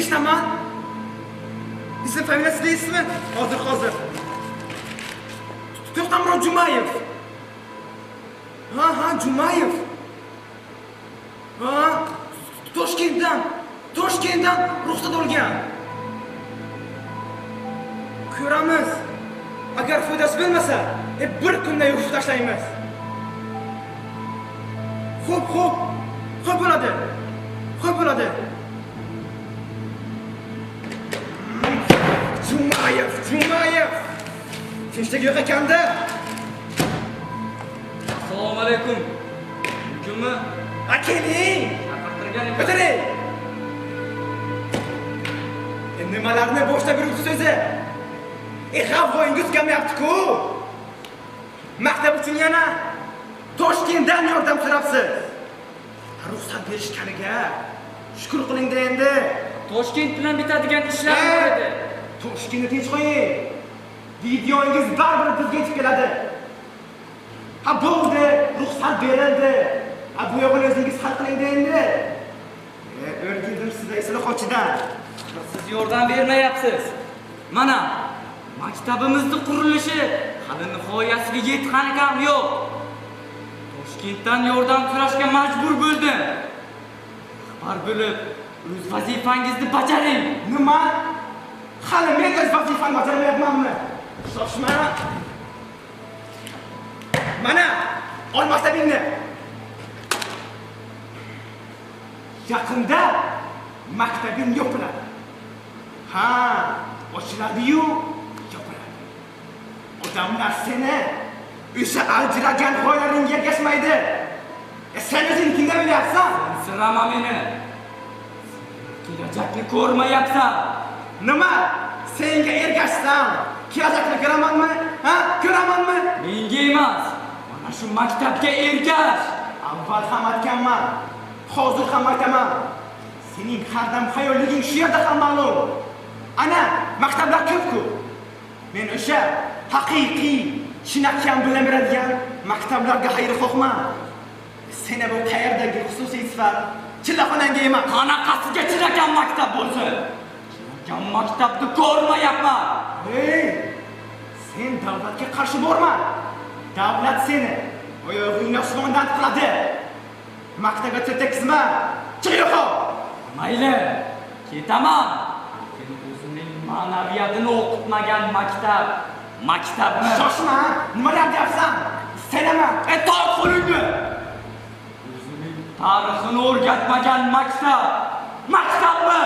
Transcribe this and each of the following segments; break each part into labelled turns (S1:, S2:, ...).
S1: Eshitaman. Ism familiyasi deysizmi? Hozir, hozir. To'xtamurod Jumayev. Ha, ha, Jumayev. Ha, Toshkentdan ruxsat olgan. Ko'ramiz. Agar foydasi bo'lmasa, bir kunda yuvib tashlaymiz. Xo'p, xo'p. Xo'p bo'ladi. Xo'p bo'ladi. Jumayev, Jumayev. Tinchlik yo'q ekanda.
S2: Assalomu alaykum. Mumkinmi?
S1: A keling.
S2: Chaqirtirgan ekan.
S1: O'tiring. Nimalarni boshlab yuribsiz o'zi? G'avg'oyingiz kamayapti-ku. Maktab uchun yana Toshkentdan yordam so'rabsiz. Ruxsat berishganiga shukr qiling-da endi.
S2: Toshkent bilan bitadigan ishlar bor edi.
S1: Toshkentni tinch qo'ying. Videongiz baribir bizga yetib keladi. Ha bo'ldi, ruxsat berildi. Ha bu yo'g'ini o'zingiz hal qiling-da endi. O'rgandim sizga islohotchidan.
S2: Siz yordam bermayapsiz. Mana maktabimizni qurilishi hali nihoyasiga yetgani ham yo'q. Toshkentdan yordam so'rashga majbur bo'ldim. Rahbar bo'lib o'z vazifangizni bajaring.
S1: Nima? Hali men o'z vazifamni bajarmayapmanmi? Shoshma. Mana, ol maktabingni. Yaqinda maktabing yopiladi. Ha, ochiladi-yu, yopiladi. Odamlar seni o'sha aljiragan g'oyalaringga ergashmaydi. Sen o'zing kimdan bilyapsan?
S2: Sirama meni. Kelajakni ko'rmayapsan.
S1: Nima? Senga ergashsam, kelajakni ko'ramanmi? Ha, ko'ramanmi?
S2: Menga emas. Mana shu maktabga ergash.
S1: Avval ham aytganman, hozir ham aytaman. Sening har dam xayolliging shu yerda ham ma'lum. Ana, maktablar ko'p-ku. Men o'sha haqiqiy chinakam bilim beradigan maktablarga xayrixohman. Seni bu qayerdagi xususiy sifat chillaxonangga emas.
S2: Qanaqasiga chinakam maktab bo'lsin? Chinakam maktabni ko'rmayapman.
S1: Ey, sen davlatga qarshi borma. Davlat seni oyog'ingni osmondan qiladi. Maktabga til tekkizma. Chiq yo'qol.
S2: Mayli, ketaman. Lekin o'zining ma'naviyatini o'qitmagan maktab, maktabni.
S1: Shoshma, nimalar deyapsan? Senaman.
S2: Tort qo'lingni. O'zining tarixini o'rgatmagan maktab, maktabmi?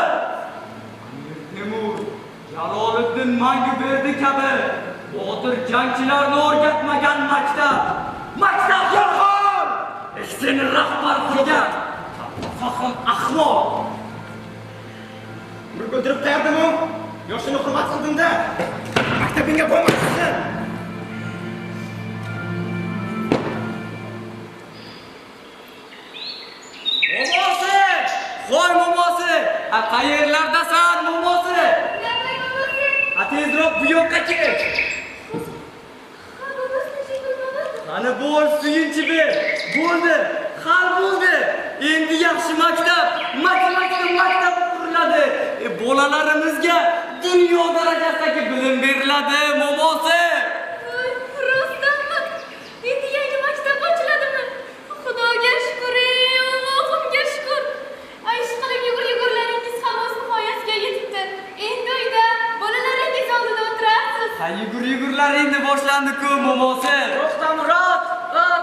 S2: Amir Temur, Jaloliddin Manguberdi kabi botir jangchilarni o'rgatmagan maktab, maktab yo'qol. Seni rahbar qilgan fahm ahmoq.
S1: Urib o'ldirib qo'yardim-u, yoshini hurmat qildim-da. Maktabingga bormassin.
S2: Momosi! Qo'y momosi! Ha qayerlardasan momosi?
S3: Nima momosi?
S2: Ha tezroq bu yoqqa kel.
S3: Ha momosi,
S2: Qani bo'l suyunchi ber. Bo'ldi, hal bo'ldi. Endi yaxshi maktab, matematika maktabi quriladi. Bolalarimizga dunyo darajasidagi bilim beriladi, momosi.
S3: Voy, rostdanmi? Endi yangi maktab ochiladimi? Xudoga shukr, Allohimga shukr. Ay, ishqilib yugur-yugurlaringiz ham o'z nihoyasiga yetibdi. Endi uyda bolalaringiz oldida o'tirasiz.
S2: Ha, yugur-yugurlar endi boshlandi-ku, momosi.
S4: To'xtamurod,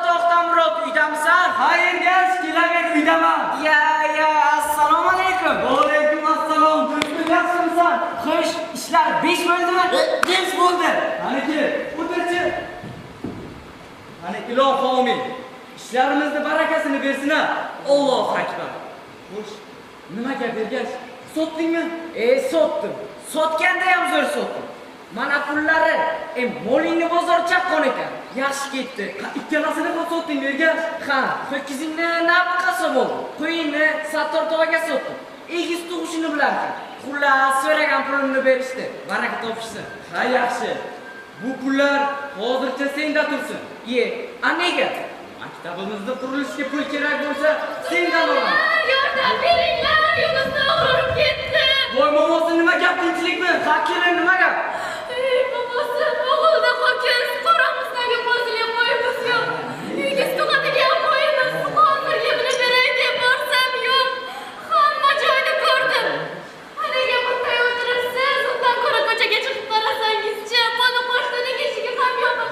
S4: To'xtamurod, uydamisan?
S2: Ha, Ergash, kelaver, uydaman.
S4: Ya, ya, assalomu alaykum.
S2: Va alaykum assalom. Do'stim, yaxshimisan?
S4: Xo'sh, ishlar 5 bo'ldimi?
S2: 5 bo'ldi. Qani kel, o'tirchi. Qani ilohi omin. Ishlarimizni barakasini bersin-a. Allohu akbar. Xo'sh, nima gap Ergash? Sotdingmi?
S4: Sotdim. Sotganda ham zo'r sotdim. Mana pullari, molingni bozor chaqqon ekan. Yaxshi ketdi.
S2: Ha, ikkalasini ham sotdingmi Ergash?
S4: Ha, ho'kizingni nafaqasi bo'ldi. Qo'yingni Sattor tog'aga sotdim. Egiz tug'ishini bilarkan. Xullas, so'ragan pulimni berishdi. Baraka topishsin.
S2: Ha, yaxshi. Bu pullar hozircha senda tursin.
S4: Ye, a nega?
S2: Maktabimizni qurilishiga pul kerak bo'lsa, sendan olaman.
S3: Yordam beringlar, Yunusni o'g'ri urib ketdi.
S2: Voy
S4: Kelin nima gap?
S3: Ey bobosi, o'g'ilda ho'kiz, qoramizdagi qo'zili qo'yimiz yo'q. Egiz tug'adigan qo'yimiz, hozir yemini beray deb borsam yo'q. Hamma joyni ko'rdim. Nega bunday o'tiribsiz? Undan ko'ra ko'chaga chiqib qarasangizchi, qo'ni qo'shnining eshigi ham yopiq,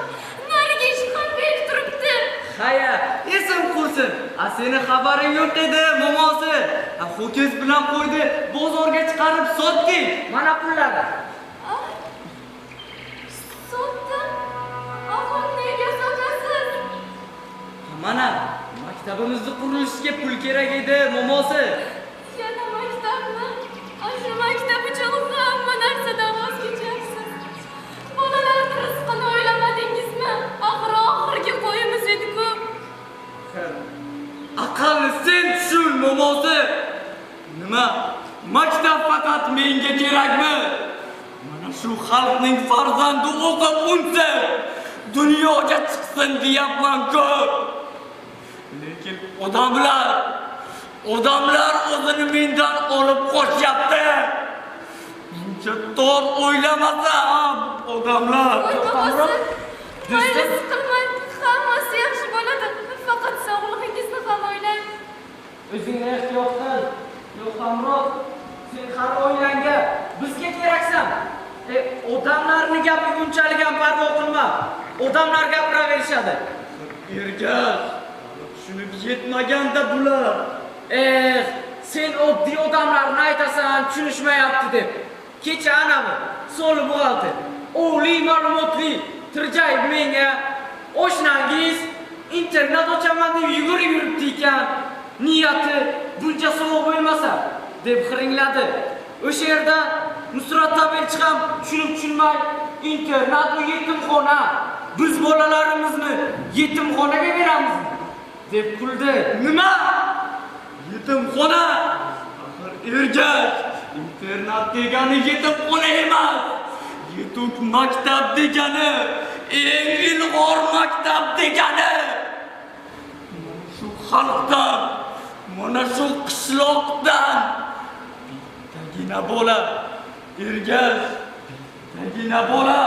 S3: narigi eshik ham berk turibdi.
S2: Haya, esim qursin. A seni xabaring yo'q edi, momosi. Ho'kiz bilan qo'ydi, bozorga chiqarib sotdik.
S4: Mana pullari.
S3: Sotdim. Axir nega sotasiz?
S2: Mana maktabimizni qurilishiga pul kerak edi, momosi.
S3: Yana maktabmi? Shu maktab uchun hamma narsadan voz kechyapsiz. Bolalarning rizqini o'ylamadingizmi? Axir oxirgi qo'yimiz edi-ku.
S2: Aqalli sen tushun, momosi. Nima? Maktab faqat menga kerakmi? Mana shu xalqning farzandi o'qib unsin, dunyoga chiqsin deyapman-ku. Lekin odamlar o'zini mendan olib qochyapti. Buncha to'g'ri o'ylamasa ham odamlar.
S3: Mayli, siqilmang, hammasi yaxshi bo'ladi. Faqat sog'lig'ingizni ham o'ylang.
S4: O'zingni ehtiyot qil. To'xtamurod, sen har o'ylanga bizga keraksan. Odamlarning gapiga unchalik ham parvo qilma. Odamlar gapiraverishadi.
S2: Ergash, tushunib yetmaganda bular.
S4: Sen oddiy odamlarni aytasan, tushunishmayapti deb. Kecha anavi so'li buxgalter, oliy ma'lumotli Tirjayib menga oshnangiz internet ochaman deb yugurib yuribdi ekan. Niyati buncha sovuq bo'lmasa deb xiringladi. O'sha yerda Nusrat tabelchi ham tushunib tushunmay internat u yetimxona, biz bolalarimizni yetimxonaga beramiz deb kuldi.
S2: Nima? Yetimxona? Axir Ergash, internat degani yetimxona emas. Yetuk maktab degani, eng ilg'or maktab degani. Mana shu xalqdan, mana shu qishloqdan bittagina bola, Ergash, bittagina bola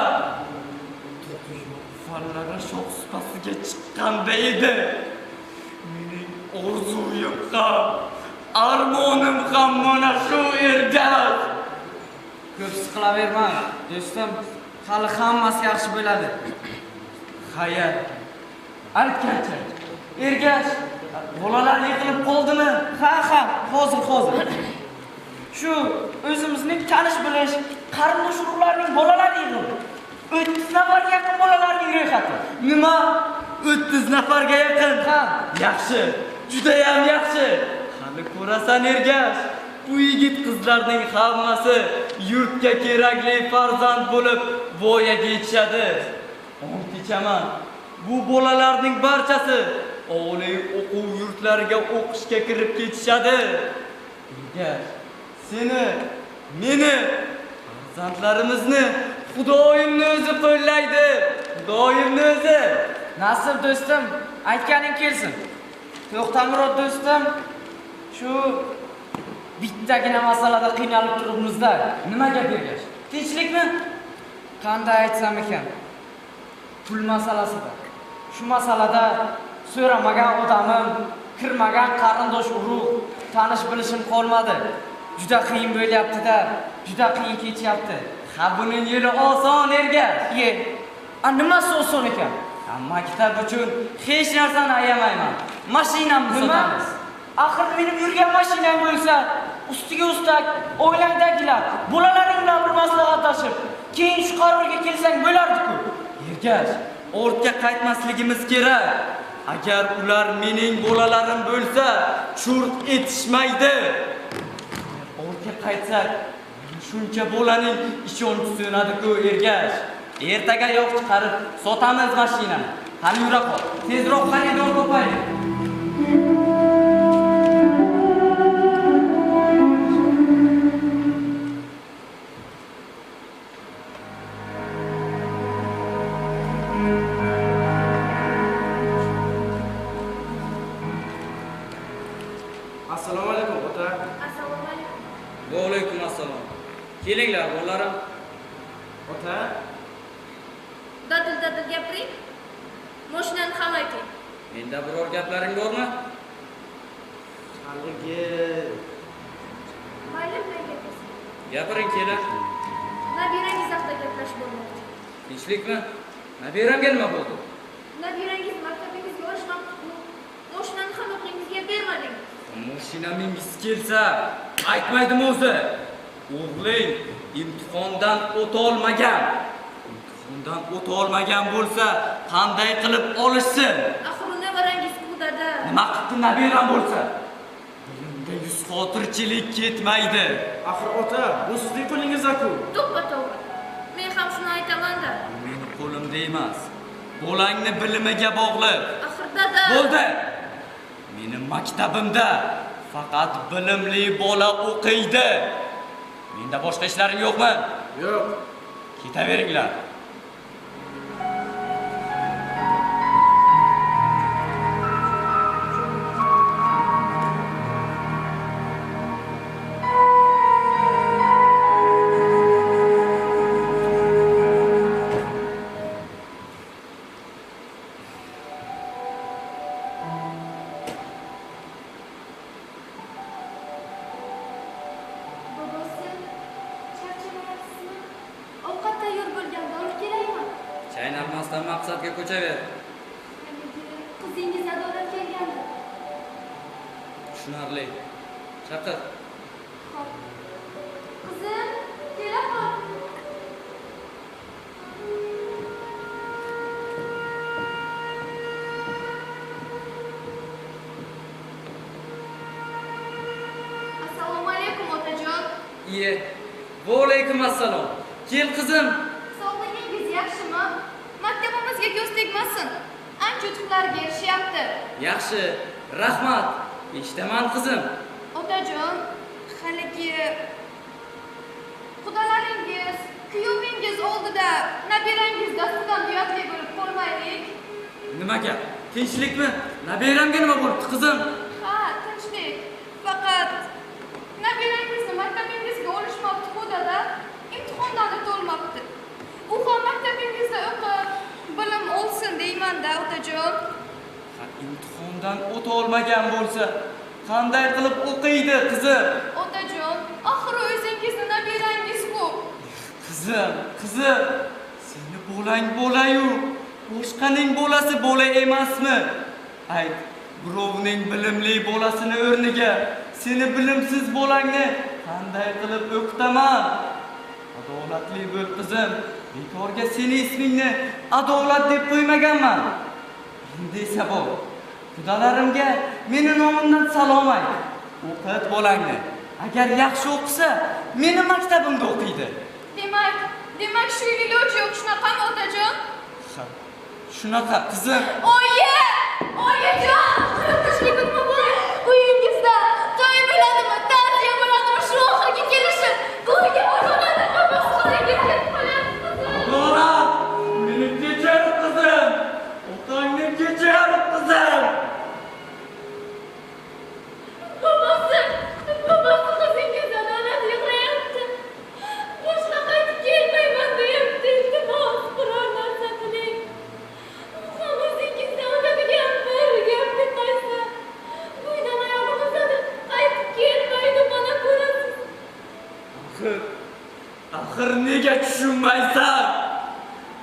S2: to'qiyonlarga shox supasiga chiqqanda edi. Mening orzuyim ham, armonim ham mana shu Ergash.
S4: Ko'p siqilaverma, do'stim. Hali hammasi yaxshi bo'ladi.
S2: Haya, aytgancha, Ergash, bolalar yig'ilib qoldimi?
S4: Ha, hozir. Shu o'zimizning tanish bilish qarindosh urug'larning bolalari yig'ildi. 30 nafarga yaqin bolalarning ro'yxati.
S2: Nima? 30 nafarga yaqin?
S4: Ha.
S2: Yaxshi, juda ham yaxshi. Hali ko'rasan Ergash, bu yigit qizlarning hammasi yurtga kerakli farzand bo'lib voyaga yetishadi. Ont ichaman, bu bolalarning barchasi oliy o'quv yurtlariga o'qishga kirib ketishadi. Ergash, seni, meni, farzandlarimizni Xudoyimni o'zi qo'llaydi. Xudoyimni o'zi.
S4: Nasib do'stim, aytganing kelsin. To'xtamurod do'stim, shu bittagina masalada qiynalib turibmiz-da.
S2: Nima gap Ergash? Tinchlikmi?
S4: Qanday aytsam ekan? Pul masalasida. Shu masalada so'ramagan odamim, kirmagan qarindosh urug', tanish bilishim qolmadi. Juda qiyin bo'lyapti-da, juda qiyin kechyapti.
S2: Ha, buning yo'li oson Ergash.
S4: Ye. A nimasi oson ekan?
S2: Maktab uchun hech narsani ayamayman. Mashinamni sotamiz.
S4: Axir mening yurgan mashinam bo'lsa, ustiga ustak, oilangdagilar, bolalaring bilan bir maslahatlashib, keyin shu qarorga kelsang bo'lardi-ku.
S2: Ergash, ortga qaytmasligimiz kerak. Agar ular mening bolalarim bo'lsa, churt etishmaydi. Ortga qaytsak, shuncha bolaning ishonchi so'nadi-ku Ergash. Ertaga yo'q chiqarib sotamiz mashinani. Qani yura qol. Tezroq xaridor topaylik.
S4: Assalomu alaykum ota.
S3: Assalomu alaykum.
S2: Va alaykum assalom. Kelinglar bolalarim.
S1: Ota?
S3: Dadil-dadil gapiring. Mashinani ham ayting.
S2: Menda biror gaplaring bormi?
S1: Haligi.
S3: Mayli, men gapirsin.
S2: Gapiring, kelin.
S3: Nabirangiz haqida gaplashib bo'lmoqchi.
S2: Tinchlikmi? Nabiramga nima bo'ldi?
S3: Nabirangiz maktabingizga olishmabdi-ku. Mashinani ham o'g'lingizga bermadingiz.
S2: Mashina mingisi kelsa, aytmaydimi o'zi? O'g'ling imtihondan o'ta olmagan. Imtihondan o'ta olmagan bo'lsa, qanday qilib olishsin?
S3: Axir u nevarangiz-ku, dada.
S2: Nima qildi nabiram bo'lsa? Bilimda yuz xotirchilik ketmaydi.
S1: Axir ota, bu sizning qo'lingizda-ku.
S3: To'ppa-to'g'ri. Men ham shuni aytaman-da.
S2: Bu meni qo'limda emas. Bolangni bilimiga bog'liq.
S3: Axir dada.
S2: Bo'ldi. Meni maktabimda faqat bilimli bola o'qiydi. Menda boshqa ishlarim yo'qmi?
S1: Yo'q.
S2: Ketaveringlar.
S3: Bobosi, charchamayapsizmi? Ovqat tayyor bo'lganda olib kelaymi?
S2: Chaynalmasdan maqsadga ko'chaver.
S3: Qizingiz Adolat kelgandi.
S2: Tushunarli. Chaqir.
S3: Xo'p. Qizim, kela qol. Assalomu alaykum, otajon.
S2: Iye. Va alaykum assalom. Kel qizim.
S3: Sog'ligingiz yaxshimi? Maktabimizga ko'z tegmasin. Ancha yutuqlarga erishyapti.
S2: Yaxshi, rahmat. Eshitaman qizim.
S3: Otajon, haligi qudalaringiz, kuyovingiz oldida nabirangiz dastidan uyatli bo'lib qolmaylik.
S2: Nima gap? Tinchlikmi? Nabiramga nima bo'libdi qizim?
S3: Ha, tinchlik. Faqat nabirangizni maktabingizga olishmabdi-ku, dada. Imtihondan o'tolmabdi. U ham maktabingizda o'qib, bilim olsin deyman-da, otajon.
S2: Ha, imtihondan o'ta olmagan bo'lsa, qanday qilib o'qiydi qizim?
S3: Otajon, axir o'zingizni nabirangiz-ku.
S2: Qizim, qizim, seni bolang bo'layu, boshqaning bolasi bola emasmi? Ayt, birovning bilimli bolasini o'rniga seni bilimsiz bolangni qanday qilib o'qitaman? Adolatli bo'l qizim. Bekorga seni ismingni Adolat deb qo'ymaganman. Endi esa bor. Qudalarimga meni nomimdan salom ayt. O'qit bolangni. Agar yaxshi o'qisa, meni maktabimda o'qiydi.
S3: Demak shu yil iloji yo'q, shunaqami otajon?
S2: Ha, shunaqa qizim.
S3: Oyi! Oyijon! Tinchlik nima bo'ldi? Uyingizda to'y bo'ladimi, ta'ziya bo'ladimi, shu oxirgi kelishim. To'yga bo'ladi, bobosi ketib qolyapti qizim.
S2: Adolat, meni kechir qizim. Otangni kechir qizim.
S3: Bobosi, bobosi qizingiz Adolat yig'layapti. Boshqa qaytib kelmayman deyapti. Iltimos, biror narsa qiling. Ham o'zingizdan o'tadigan bir gapni qo'ysa, buydan oyog'im uzadi, qaytib kelmaydi, mana ko'rasiz.
S2: Axir nega tushunmaysan?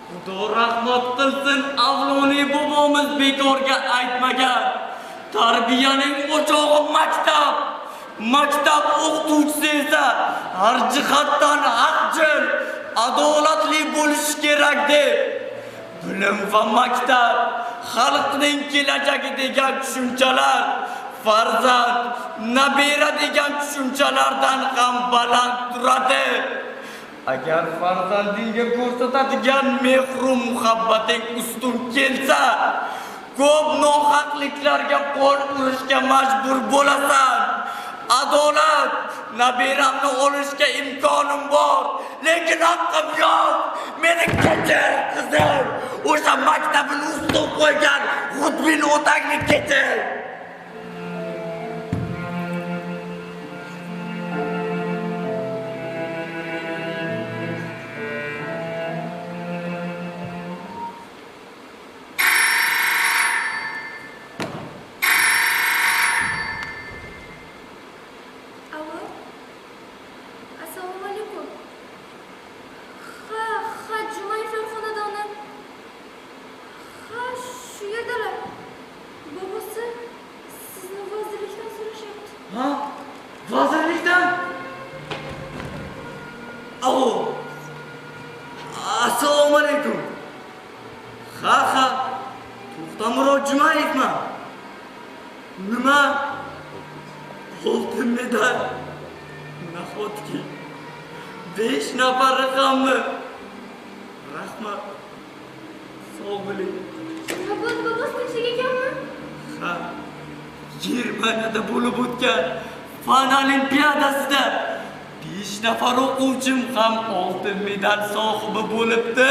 S2: Xudo rahmat qilsin, Avloniy bobomiz bekorga aytmagan. Tarbiyaning o'chog'i maktab. Maktab o'qituvchisi esa har jihatdan haqchil, adolatli bo'lishi kerak deb. Bilim va maktab xalqning kelajagi degan tushunchalar farzand, nabira degan tushunchalardan ham baland turadi. Agar farzandingga ko'rsatadigan mehru muhabbating ustun kelsa, ko'p nohaqliklarga qo'l urishga majbur bo'lasan. Adolat, nabiramni olishga imkonim bor, lekin haqqim yo'q. Meni kechir qizim. O'sha maktabini ustun qo'ygan xudbin otangni kechir. Vazirlikdan? Alo. Assalomu alaykum. Ha ha. To'xtamurod Jumayevman. Nima? Oltin medal. Nahotki 5 nafar raqammi? Rahmat. Sog' bo'ling.
S3: Nima bo'ldi, bobosi, tinchlik ekanmi?
S2: Ha. Germaniyada bo'lib o'tgan fan olimpiadasida 5 nafar o'quvchim ham oltin medal sohibi bo'libdi.